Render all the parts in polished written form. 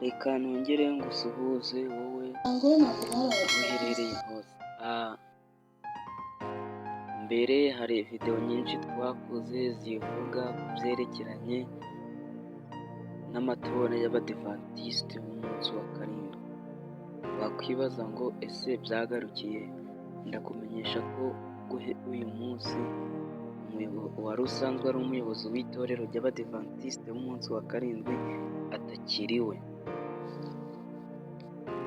Reka nongere ngusuhuze wowe aho uherereye hose. Mbere hari videwo nyinshi twakoze zivuga ku byerekeranye n'amatora y'Abadivantisiti b'umunsi wa karindwi. Wakwibaza ngo ese byagarukiye? Ndakumenyesha ko uyu munsi wari usanzwe ari umuyobozi w'itorero ry'Abadivantisiti b'umunsi wa karindwi atakiriwe.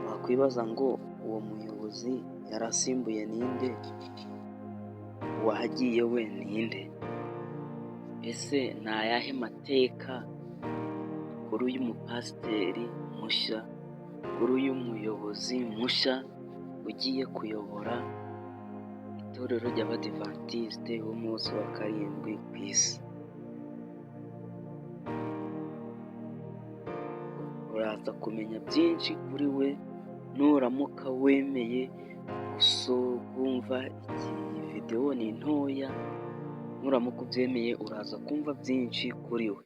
Wakwibaza ngo uwo muyobozi yari asimbuye ninde? Uwahagiye we ninde? Ese ni ayahe mateka kuri uyu mupasiteri mushya, kuri uyu muyobozi mushya ugiye kuyobora itorero ry'Abadivantisite b'umunsi wa karindwi ku isi? Uraza kumenya byinshi kuri we nuramuka wemeye kumva iyi videwo ni ntoya, nuramuka ubyemeye uraza kumva byinshi kuri we.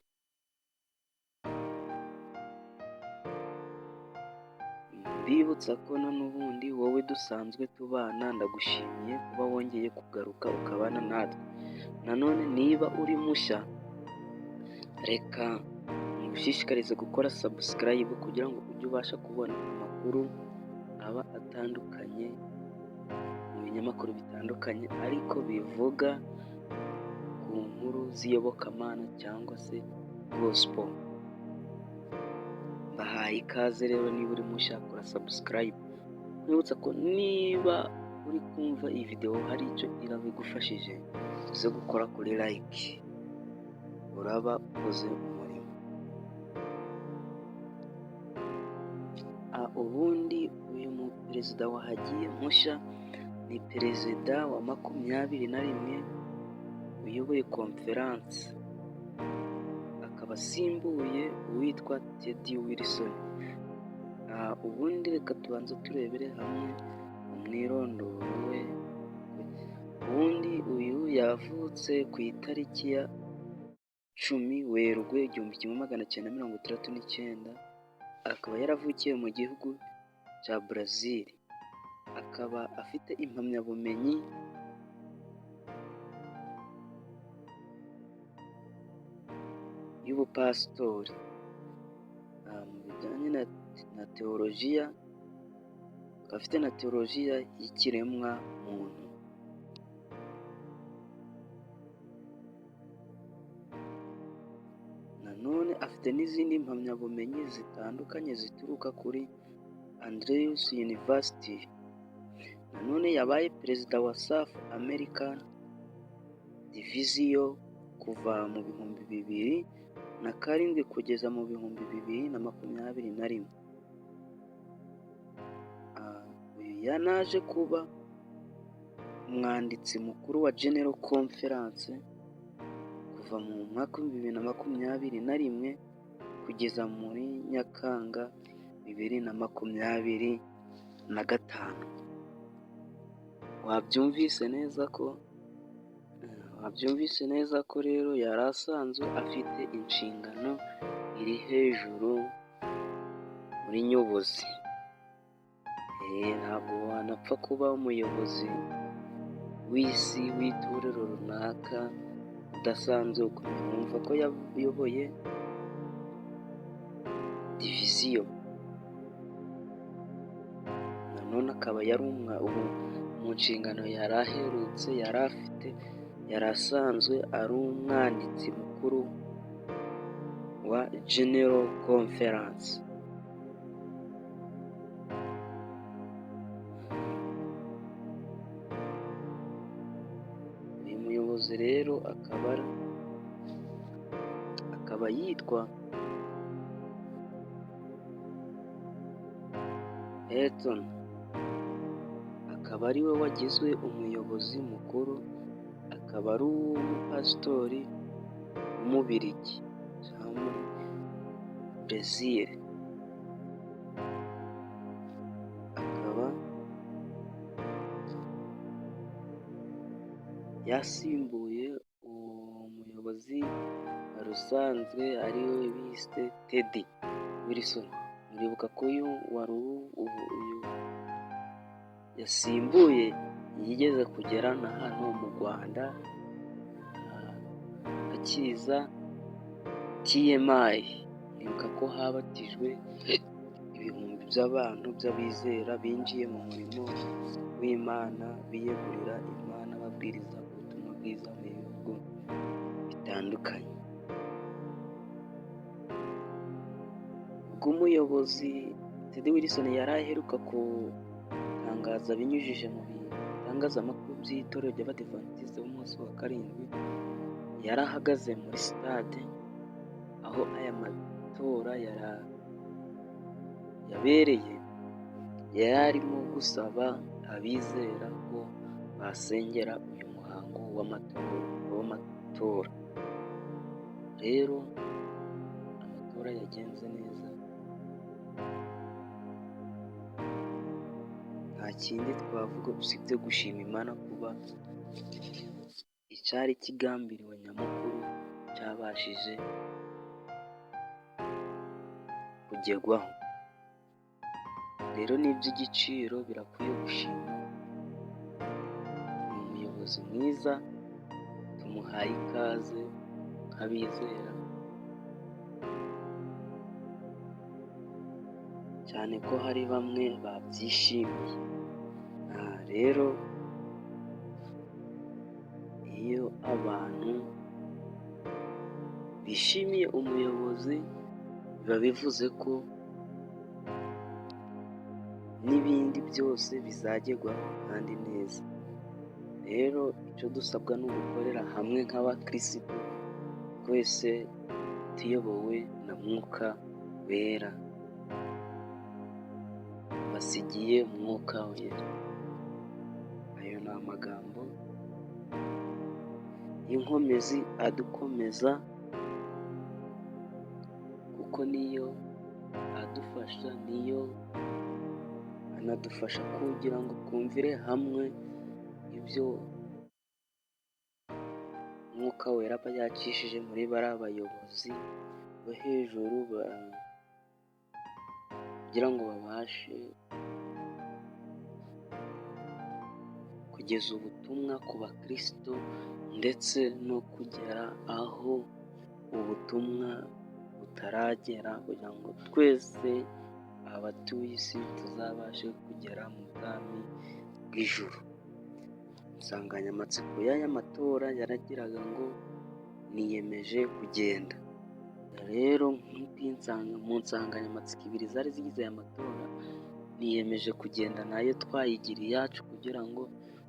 Mbibutsa ko na n'ubundi wowe dusanzwe tubana, ndagushimiye kuba wongeye kugaruka ukabana natwe. Nanone niba uri mushya, reka ngushishikarize gukora subscribe kugira ngo ujye ubasha kubona amakuru aba atandukanye mu binyamakuru bitandukanye, ariko bivuga ku nkuru z'iyobokamana cyangwa se gospel. Mbahaye ikaze rero, niba uri mushya kora subscribe. Nkwibutsa ko niba uri kumva iyi videwo hari icyo iraba igufashije, uze gukora kuri like, uraba ukoze umurimo. Ubundi uyu muperezida wahagiye mushya ni perezida wa 21 uyoboye konferanse, akaba asimbuye uwitwa Ted Wilson. Ubundi reka tubanze turebere hamwe umwirondoro we. Ubundi uyu yavutse ku itariki ya 10 Werurwe 1969, akaba yaravukiye mu gihugu cya Brazil, akaba afite impamyabumenyi y'ubupasitori mu bijyanye na teolojiya, akaba afite na teolojiya y'ikiremwa muntu. Nanone afite n'izindi mpamyabumenyi zitandukanye zituruka kuri Andrews University. Nanone yabaye perezida wa South American Division kuva mu 2007 kugeza mu 2021. Uyu yanaje kuba umwanditsi mukuru wa General Conference kuva mu mwaka wa 2021 kugeza muri Nyakanga 2025. Wabyumvise neza ko rero yari asanzwe afite inshingano iri hejuru muri nyobozi. Ntabwo wanapfa kuba umuyobozi w'isi w'itorero runaka udasanzwe wumva ko yayoboye diviziyo. Nanone akaba yari mu nshingano yari aherutse yari afite, yari asanzwe ari umwanditsi mukuru wa General Conference. Uyu muyobozi rero akaba yitwa Ailton, akaba ariwe wagizwe umuyobozi mukuru, akaba ari umupasitori w'Umubirigi cyangwa muri Brezil, akaba yasimbuye uwo muyobozi wari usanzwe ariwe bise Ted Wilson. Muribuka ko uyu wari uyu yasimbuye yigeze kugera na hano mu Rwanda akiza TMI. Muribuka ko habatijwe ibihumbi by'abantu by'abizera binjiye mu murimo w'Imana, biyegurira Imana, babwiriza ubutumwa bwiza mu bihugu bitandukanye. Ubwo umuyobozi Ted Wilson yari aheruka gutangaza binyujije mu bitangazamakuru by'itorero ry'Abadivantisite b'umunsi wa karindwi, yari ahagaze muri sitade aho aya matora yabereye, yari arimo gusaba abizera ko basengera uyu muhango w'amatora. Rero amatora yagenze neza, nta kindi twavuga usibye gushima Imana kuba icyari kigambiriwe nyamukuru cyabashije kugerwaho. Rero ni iby'igiciro, birakwiye gushima. Ni umuyobozi mwiza, tumuhaye ikaze nk'abizera, cyane ko hari bamwe babyishimiye. Aha rero iyo abantu bishimiye umuyobozi biba bivuze ko n'ibindi byose bizagerwaho kandi neza. Rero icyo dusabwa ni ugukorera hamwe nk'abakirisitu twese tuyobowe na Mwuka Wera. Basigiye Mwuka Wera. Ayo ni amagambo y'inkomezi adukomeza, kuko niyo adufasha, niyo anadufasha kugira ngo twumvire hamwe ibyo Mwuka Wera aba yacishije muri bariya bayobozi bo hejuru, kugira ngo babashe kugeza ubutumwa ku bakristo, ndetse no kugera aho ubutumwa butaragera, kugira ngo twese abatuye isi tuzabashe kugera mu bwami bw'ijuru. Insanganyamatsiko y'aya matora yaragiraga ngo niyemeje kugenda. Rero mu nsanganyamatsiko ibiri zari zigize aya matora, niyemeje kugenda nayo twayigira iyacu kugira ngo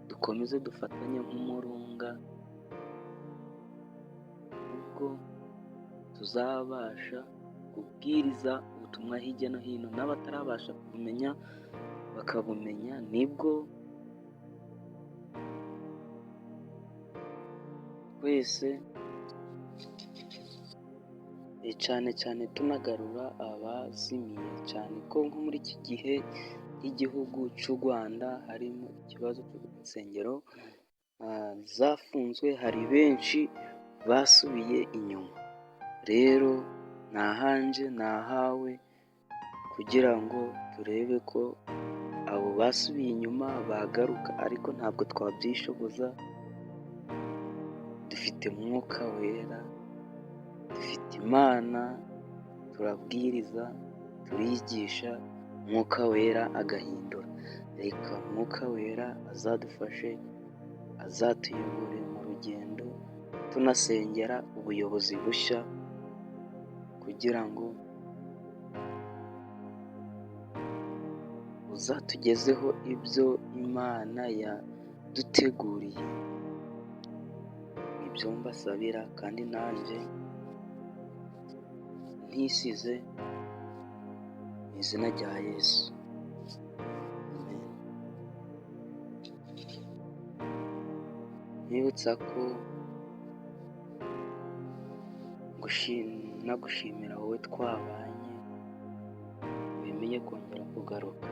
dukomeze dufatanye nk'umurunga, ubwo tuzabasha kubwiriza ubutumwa hirya no hino, n'abatarabasha kubumenya bakabumenya, nibwo twese cyane cyane tunagarura abazimiye, cyane ko nko muri iki gihe nk'igihugu cy'u Rwanda harimo ikibazo cy'insengero zafunzwe, hari benshi basubiye inyuma. Rero ni ahanjye ni ahawe kugira ngo turebe ko abo basubiye inyuma bagaruka, ariko ntabwo twabyishoboza, dufite Mwuka Wera, dufite Imana, turabwiriza, turigisha, Mwuka Wera agahindura. Reka Mwuka Wera azadufashe, azatuyobore mu rugendo, tunasengera ubuyobozi bushya kugira ngo buzatugezeho ibyo Imana yaduteguriye. Nibyo mbasabira kandi nanjye ntisize, mu izina rya Yesu. Amen. Nibutsa ko nagushimira wowe twabanye, wemeye kongera kugaruka.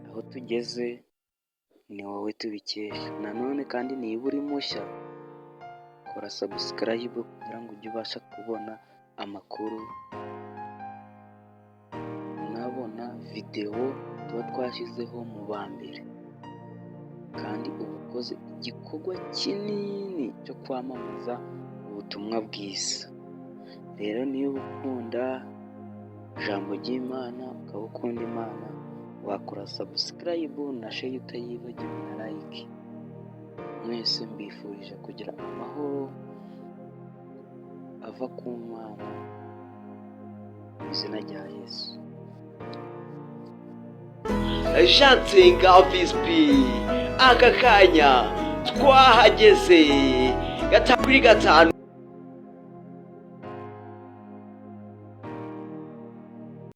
Aho tugeze ni wowe tubikesha. Nanone kandi niba uri mushya, kora subscribe kugira ngo ujye ubasha kubona amakuru videwo tuba twashyizeho mu ba mbere, kandi uba ukoze igikorwa kinini cyo kwamamaza ubutumwa bwiza. Rero niba ukunda ijambo ry'Imana, ukaba ukunda Imana, wakora subscribe na share utayibagiwe na like. Mwese mbifurije kugira amahoro ava ku Mana mu izina rya Yesu. Jansenga Visipi, aka kanya twahageze 5 kuri 5.